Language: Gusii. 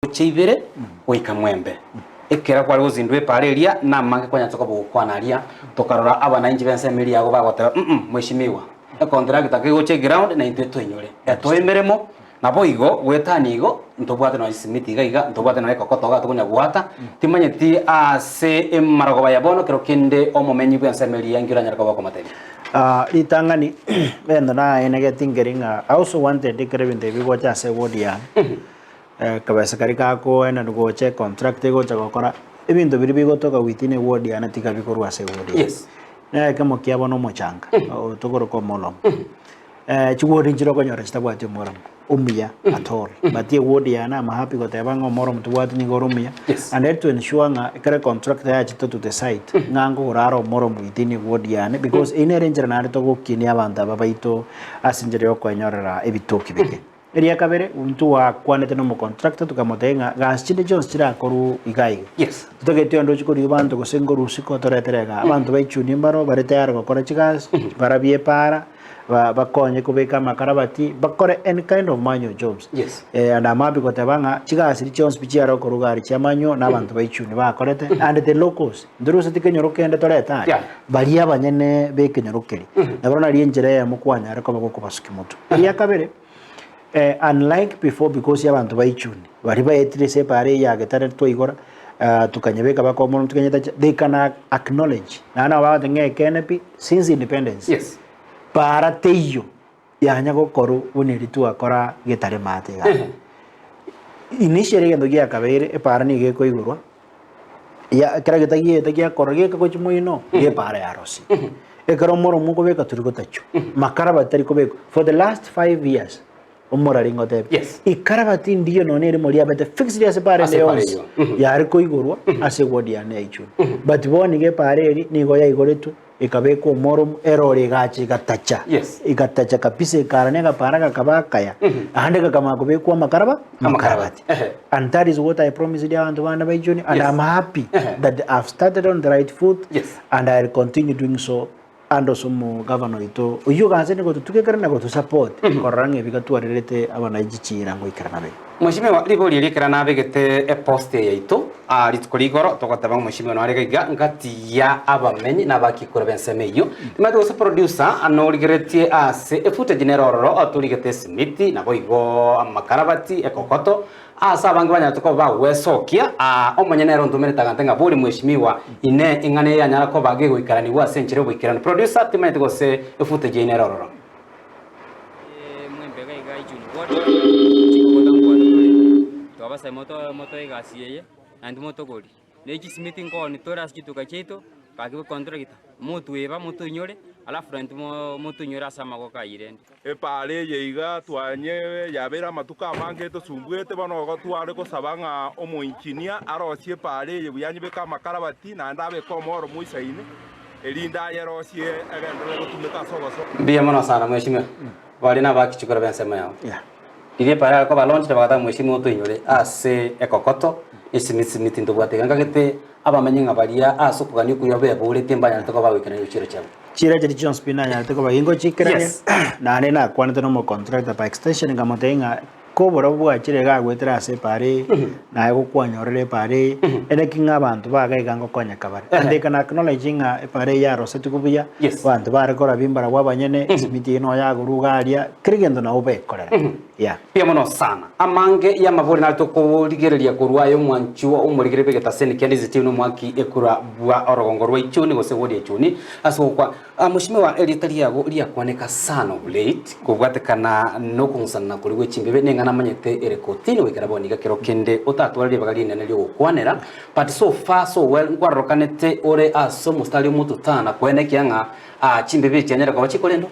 Gochia ibere goika mwembe. Ekero kware gosindwa epaara eria, namange kwanyancha koba ogokwana aria, tokarora abanainchi b'ensemo eria yago bagoteba, Mm, mweshimiwa, ekontractor kegocha eground naintwe toinyore, etoe emeremo, naboigo goetania igo, ntobwate nonya chisimiti iga iga, ntobwate nonya ekokoto iga tokonya goata, timanyeti ase emarogoba ya bono kero kende omomenyi bw'ensemo eria inki oranyare koba okomotebia. Ritang'ani, egento naenegeti nkeri ng'a I also wanted ekero ebinto ebi bigocha ase eward yane. Akabesa karia gakoenanwa gocha econtract egocha gokora, ebinto biria bigotoka within eward yane tiga bikorwa ase eward yane. Yes. Na ekemo kiabo na omochanga, tokoroka omoromo. Chiward nchire okonyora chitabwati omoromo omuya at all, but eward yane am happy goteba ng'a omoromo tobwati nigo ore omuya, Yes. and to ensure ng'a ekero econtract yachete to the site, ng'a nkogora are omoromo within eward yane because eyio nere enchera naende togokinia abanto aba baito ase enchera ya okoenyorera ebitoki bike. Eria kabere, intwe gwakwanete nomocontractor tokamotebia ng'a gasi chinde chionsi chirakorwe iga iga. Yes. Totageti onde ochie korigia abanto gose nkorusia kotoretere igaa. Abanto ba Ichuni mbaro bare tayari gokora chigasi, barabie epaara, ba bakonye kobeka amakarabati, bakore any kind of manual jobs. Yes. And I'm happy goteba ng'a chigasi riria chionsi pi chiare gokorwa iga aria chia manual na abanto ba Ichuni bakorete and the locals. Ntoruseti kenyoro kende torete aria, Yeah. baria abanyene ba ekenyoro keria. Nabo nario enchera eyemo kwanyare koba gokobasukia motwe. Eria kabere, unlike before because abanto ba Ichuni baria baetire ase epaara eye ya Getare twaigora, tokanyebeka baka omoremo tokanyetacha, they can acknowledge naende nabo bagoteba ng'a ekeene pi since independence, Yes. paara teiyo yanya gokorwa buna eria twakora Getare maate igaa. Initially egento giakabeire, epaara nigo ekoigorwa, ya kera getagiete giakorora geka gochia moino, nigo epaara yarosirie. Ekero omoromo okobeka tori gotachwa, makarabati tari kobekwa. For the last 5 years, omorari ngotebie, Yes. ikarabati ndiyo nonya erimo riabete fixed ase epaara Ase ende epaara yonsi, eyio. Mhm. yare koigorwa ase eward yane ya Ichuni. But bono iga epaara eria nigo yaigoretwe, ekabekwa omoromo, erori egacha egatacha, Yes. egatacha kabisa ekara na egapara gakaba akaya, naende gakamanya kobekwa amakaraba amakarabati. Ehe. And that is what I promised abanto bane ba Ichuni and Yes. I'm happy Ehe. that I've started on the right foot Yes. and I'll continue doing so and also omogavana oito oyio oganse nigo totugekere na gotosupport korora ng'a ebi gatwarerete abanainchi chiira ngoikera nabe. Mweshimiwa, ribori eri ekero nabegete epost eye yaito aa rituko rigoro togoteba ng'a mweshimiwa nare iga iga ngati ya abamenyi na abakikura b'ensemo eyio. Timanyeti gose producer norigeretie ase efootage nere ororo torigete esimiti naboigo amakarabati, ekokoto, ase abange banyarete koba bagwesokia aa omonyene ere ontomerete agante ng'a bori mweshimiwa inee ing'ana eye yanyara koba gegoikaranigwa ase enchera y'oboikeranu. Producer timanyeti gose efootage eye nere ororo. Mwembe iga iga Ichuni ward, chikogota nkwana tore, twabasae moto motoe egasi eye, naende motogori. Ne chisimiti nkoni tore ase chituka chiaito, gaki contractor, motweba motoinyore, alafu naintwe mo motoinyore ase amagoko ayio rende. Epaara eye iga twanye yabeire amatuko amange etosumbuete, bono igo tware gosaba ng'a omoinjinia arosie epaara eye buya anyebeke amakarabati, naende abeke omoro moisaine, erinde ayerosie egenderere gotumeka ase ogosoa. Mbuya mono sana mweshimiwa. Baria nabakichukura b'ensemo yao. Yeah. Riria epaara yare koba launched bagateba mweshimiwa otoinyore ase ekokoto, esimitsimiti ntobwate iga nkagete abamenyi ng'a baria ase okogania okuya beboretie mbanyarete koba bagoikerania gochia chiabo. Chiira chiria chionsi pi nanyarete koba gingochikerania, Yes. naende nakwanete na omocontractor by extension nkamotebia ng'a koborobwo bwachire iga agoetera ase epaara eye, naye gokwanyorera epaara eye, ere ki ng'a abanto baga iga ngokonyeka bare. And they can acknowledge ng'a epaara eye yarosetigwe buya, Yes. abanto bare korabia mbarabwo abanyene, esimiti eye noyo yagorwa iga aria, kera egento nabo bekorera. Yeah. Mbuya mono sana. Amange y'amabori nare tokorigereria korwa aye omwanchwa omorigereria bw'egetaseni kia Ndizi TV nomwaki ekura bwa orogongo rwa Ichuni gose ward ya Ichuni ase ogokwa Ah, Mweshimiwa erieta riago riakwaneka sana of late kobwatekana nokong'usanana koria gwe chimbibe neng'ana amanyete ere kotini goikera bono iga kero kende otatware ribaga rinene riogokwanera but so far so well nkwarorokanete ore ase omostari omotutana koenekia ng'a ah, chimbibe echi chianyare koba chikorendwa.